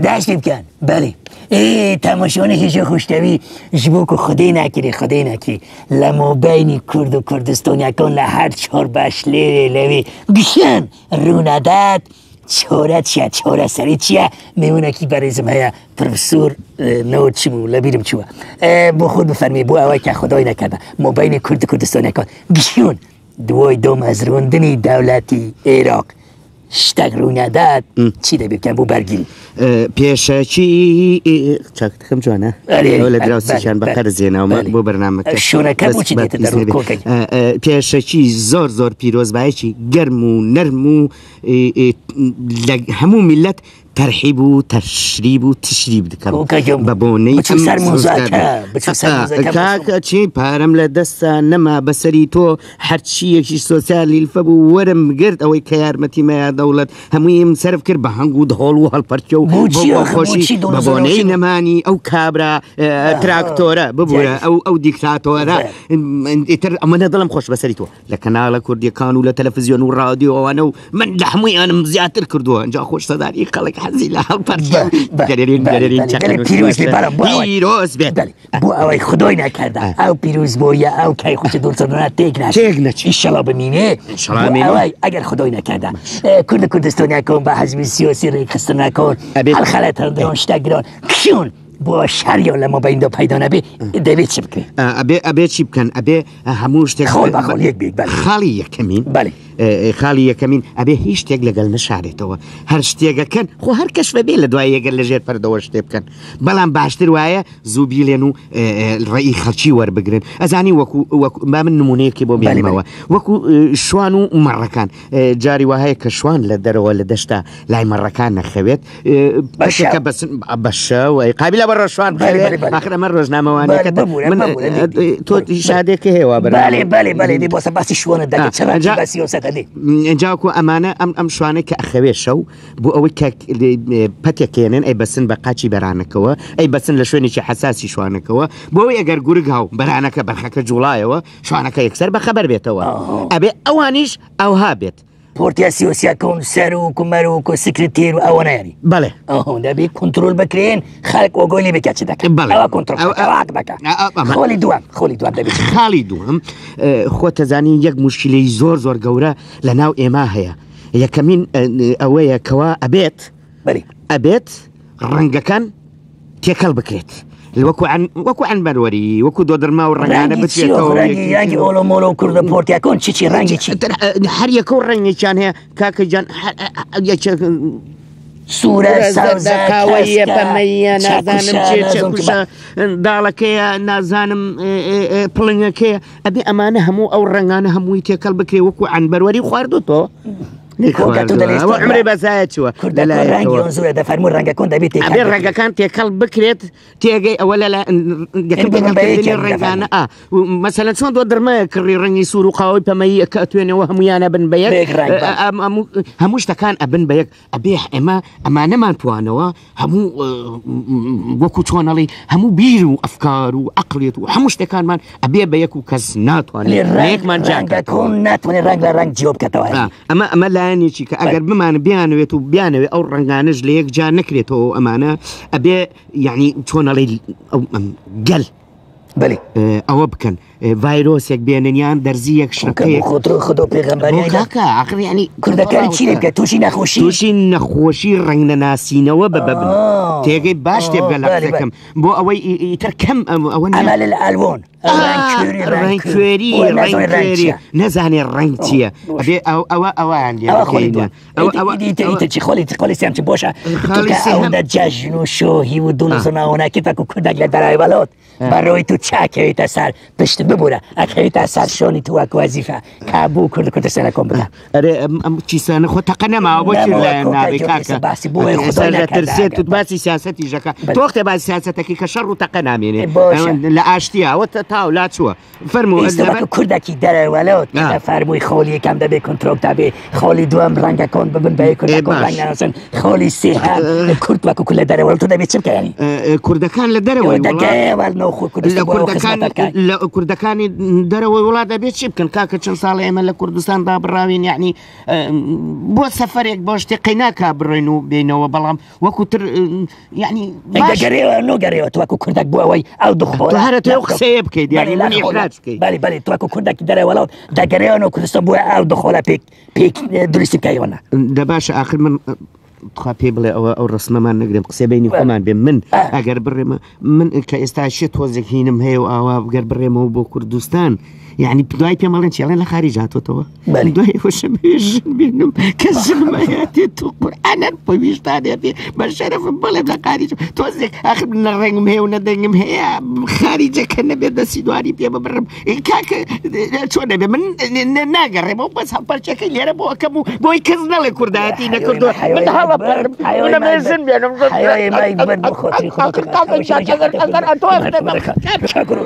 دەستی بکەن بەێ ئێ تەماشۆنە هێژە خۆشتەوی ji بۆ ku خودێ نەکرێ خودێ نەکرێ لە مۆبەینی کورد و کوردستانیەکان لە هەر چهار بەش لێرێ لەوێ گشتن ڕوونەدات چۆرە چییە چۆرەسەری چییە میونێکی بەرێزم هەیە پرفسور نەوە چی بوو لە بیرم چووە بۆ خۆت بفەرمی بۆ ئەوەی کە خدای نەکردە مۆبەینی کورد و کوردستانیەکان گشتون دوای دامەزراندنی دەولەتی عێراق شتێک ڕوونەدات چی دەبێت بکەن بۆ بەرگیری؟ پێشەکی چاکتەکەم جوانە ئەوە لە دراوسیشان بە قەرز هێناومە بۆ بەرنامەکە شوونەکە بۆچی دێتە دەرەوە کۆکەی؟ پێشەکی زۆر زۆر پیرۆزبایەکی گەرم و نەرم و لە هەموو میلەت تەرحیب و تەشریب و تشریب دکەم بە بۆنەی بچۆ سەر موزاکە بچۆ سەر موزاکە کاکە چی پارەم لە دەستا نەما بەسەری تۆ هەرچیەکی سۆسیالی لفە بوو وەرم گرت ئەوەی کە یارمەتی مەیا دەوڵەت هەموویم سەرف کرد بە هەنگ و دهۆڵ و هەڵپەرکێ و بۆچی بۆ ئاخە خۆشی بۆچی بە بۆنەی دۆنەزۆنەوەشی نەمانی ئەو کابرا تراکتۆرە ببوورە ئەو ئەو دیکتاتۆرە ئیتر ئەمەنە دڵم خۆش بەسەری تۆ لە کەناڵە کوردیەکان و لە تەلەفزیۆن و ڕادیۆ ئەوانە و من لە هەموویانم زیاتر کردووە ئینجا خۆش سەداری خەڵک حەزی لە هەڵپەرکێ و دەرێرین دەرێرین چەقەن و پیرۆز بێ بەڵام بۆ ئەوەی پیرۆز بێت بەڵێ بۆ ئەوەی خدای نەکردە ئەو پیرۆز بۆیە ئەو کەی خۆش دڵترنا تێک ناچێت تێک نەچێت. ئیشەڵا بمینێ ئینشەڵا بۆ بمینێ. ئەوەی ئەگەر خدای نەکردە کورد کوردستانەکان بە حزبی سیاسی ڕێکخستنەکان ئەبێت- هەڵخەڵەتاندران شتەگران کشون بۆ شەریان لە مابیندا پەیدا نەبێ دەبێت چی بکرێ ئەبێ ئەبێ چی بکەن ئەبێ هەموو شتێک خاڵ بە خاڵ یەک بێت بەڵێ. خاڵی یەکەمین بەڵێ. خاڵی یەکەمین ئەبێ هیچ شتێک لەگەڵ نەشارێتەوە هەر شتێکەکەن خۆ هەر کەشفە بێ لە دوای یەگەر لە ژێر پەردەوە شتێ بکەن بەڵام باشتر وایە زوو بیلێن و ڕێی خەڵکی وەربگرن ئەزانی وەکو وەکو با من نمونەیەکی بۆ بێنمەوە وەکو شوان و مەڕەکان جاری وا هەیە کە شوان لە دەرەوە لە دەشتا لای مەڕەکان نەخەوێت بەشەکە بەسن بەشە و قابلە بە ڕۆژوان بخەوێت آخر ئەمە ڕۆژنامەوانەکە من تۆ شادێکە هەیە وا بەڵێ بەڵێ بەڵێ دی بۆسە باسی شوانە دەکە چ باسی ئەو سەتە دی جاکو ئەمانە ئەم ئەم شوانەی کە ئەخەوێ شەو بۆ ئەوەی کە پەتێک هێنن ئەی بەسن بە قاچی بەرانەکەوە ئەی بەسن لە شوێنێکی حەساسی شوانەکەوە بۆ ئەوەی ئەگەر گورگ هاو بەرانەکە بەرخەکە جوڵایەوە شوانەکە یەکسەر بەخەبەر بێتەوە ئەبێ ئەوانیش ئەوها بێت. پۆرتیا سیۆسیەکان سەرۆک و مەرۆک و سکرتێر و ئەوانە یانی بەڵێ ئەوه دەبێ کۆنترۆل بکرێن خەڵک ئۆگۆی لێ بکات چ دەکەن بەڵێ ئەوە کۆنترۆل ئەو- بکە، ئەوە حەق بکە ئە- ئە- ئەمە- خۆلی دووەم خۆلی دووەم دەبێ چ بکەن؟ خاڵی دووەم خۆتەزانی یەک موشکیلەی زۆر زۆر گەورە لە ناو ئێمە هەیە یەکەمین ئەوەیە کەوا ئەبێت بەلی ئەبێت ڕەنگەکان تێکەڵ بکرێت وەکو عن وەکو عەنبەروەری وەکو دۆدرما و ڕەنگانە ڕەنگی چی بچێتەوە ڕەنگی ڕەنگی ئۆڵۆ مۆڵۆ کوردە پۆرتیاکۆن چی چی ڕەنگی چی هەر یەکە و ڕەنگێکیان هەیە کاکە گیان یەکێک سوورە سەوزە قاوەیە کەسکە پەمەیە نازانم چەکوشە چێ نازانم چی چەکوشە داڵەکەیە نازانم پڵنگەکەیە ئەبێ ئەمانە هەموو ئەو ڕەنگانە هەمووی تێکەڵ بکرێ وەکو عەنبەروەری خواردوتۆ کۆکە تۆ دەلێ ئەوە عمرێ بەزایە چووە کوردە ڕەنگیان زۆرە دەفەرموو ڕەنگەکان دەبێت تێکەڵ ئەبێ بکرێت. ڕەنگەکان تێکەڵ بکرێت تێگەی ئەوە لە یەکەم ببن بە تێکەڵکردنی یەکێک ڕەنگانە ئا مەسەلەن چۆن تۆ درمەیە کڕی ڕەنگی سوور و قاوەی پەمەیی کە ئەتوێنەوە هەمویان ئەبن بە یەک بە یەک ڕەنگ، بەڵێ. هەموو شتەکان ئەبن بە یەک ئەبێ ئێمە ئەمانەمان توانەوە هەموو وەکو چۆنەڵی هەموو بیر و ئەفکار و عقلیت و هەموو شتەکانمان ئەبێ بە یەک و کەس ناتوانێت یەکمان جاکەکۆن ناتوانێت ڕەنگ لە ڕەنگ جیۆ بکاتەوە. ئەمە ئەمە لایەنێکی کە ئەگەر بمان بیانوێت و بیانەوێت ئەو ڕەنگانش لە یەک جا نەکرێتەوە ئەمانە ئەبێ یعنی چۆنەڵی گەل بەلی ئەوە بکەن ڤایرۆسێک بێنن یان دەرزی یەک شەکەیەک خۆترۆ خۆ پێغەمبەری کاکە ئاخر یعنی کوردەکانی چی بکە تووشی نەخۆشی تووشی نەخۆشی ڕەنگ نەناسینەوە بە ببن تێگەی باش تێبگە لە قسەکەم بۆ ئەوەی ئیتر کەم ئەوە ئەمە للئەلوان ڕەنگ کوێری ڕەنگ کوێری نەزانێ ڕەنگ چییە ئەبێ ئەوە ئەوان لێ بکەینە ئەوە خۆلی خۆلی سێم چ بۆشە ئەوەندە جەژن و شۆهی و دڵ زناوەناکی تاکو کوردێک لە دەرای وڵات بەڕۆی تو چاکەویتە سەر پشت ببورە ئەکەویتە سەر شۆنی تو وەک وەزیفە کە بوو کورد کوردستانە کۆم بکە ئەرێ ئەم چیسانە خۆ تەقە نەماوە بۆ چی لایەن نابێ کاکە باسی بۆ ترسێت و باسی سیاسەتی ژەکە تۆختێ باسی سیاسەتەکەی کە شەڕ و تەقە نامێنێ لە ئاشتیە ئەوە تا. تاو لا چووە فەرموو ئێستا لەبەر وەکو کوردێکی دەرەوەلەوت آه. فەرمووی خاڵی یەکەم دەبێ کۆنترۆل دەبێ خاڵی دووەم ڕەنگەکان ببن بە یەک کوردەکان باش. ڕەنگ نەناسن خاڵی سێهەم کورد وەکو کورد لە دەرەوە تۆ دەبێ چ بکە یعنی کوردەکان لە دەرەوەی وڵات دەگەیەوە ناوخۆ لە کوردستان بۆ ئەو کوردەکان خزمەتە بکەن. لە کوردەکانی دەرەوەی وڵات دەبێت چی بکەن کاکە چەند ساڵ ئێمە لە کوردستان دابڕاوین یعنی بۆ سەفەرێک بۆ شتێ قەیناکا بڕۆین و بینەوە بەڵام وەکو تر یعنی ئەی باش دەگەرێوە نۆگەرێوە تو وەکو کوردێک بۆ ئەوەی ئەو دخۆڵە تۆ هەرە تۆ ئەو قسەیە بکەیت یعنی من ئیحراج بکەیت بەلی بەلی تو وەکو کوردێکی دەرەوەڵات دەگەرێوە نۆ کوردستان بۆ ئەو دخۆڵە پێک پێک دروستی بکەیەوە نا دە باشە ئاخر من تخوا پێی بڵێ ئەوە ئەو ڕسمەمان نەگرم قسە بینی خۆمان بێ من ئەگەر بڕێمە من کە ئێستا شێ تۆزێک هینم هەیە و ئاوا بگەر بڕێمەوە بۆ کوردستان یعنی دوای پێم ئەڵێن چێڵێن لە خارج هاتۆتەوە بەلی. دوای ئەوەشم ژن بێنم کە ژنم هەیەتێت تو قورئانە پەویستانێ بێ بە شەرەفم بڵێم لە خارج تۆزێک ئاخر من نە ڕەنگم هەیە و نە دەنگم هەیە خارجەکە نەبێت دەستی دوانی پێ ببڕم ئێ کاکە چۆن نەبێ من ناگەڕێمەوە بەس هەڵپەرچەکەی لێرە بۆ ئەکەم و بۆی کەس نەڵێ کوردایەتی نەکردووە من هەڵەپەڕم منەمێ ژن بێنم حەیای مای برد بۆ خۆتری خۆ ئاخر کاکە ئەگەر ئەتۆ شاکر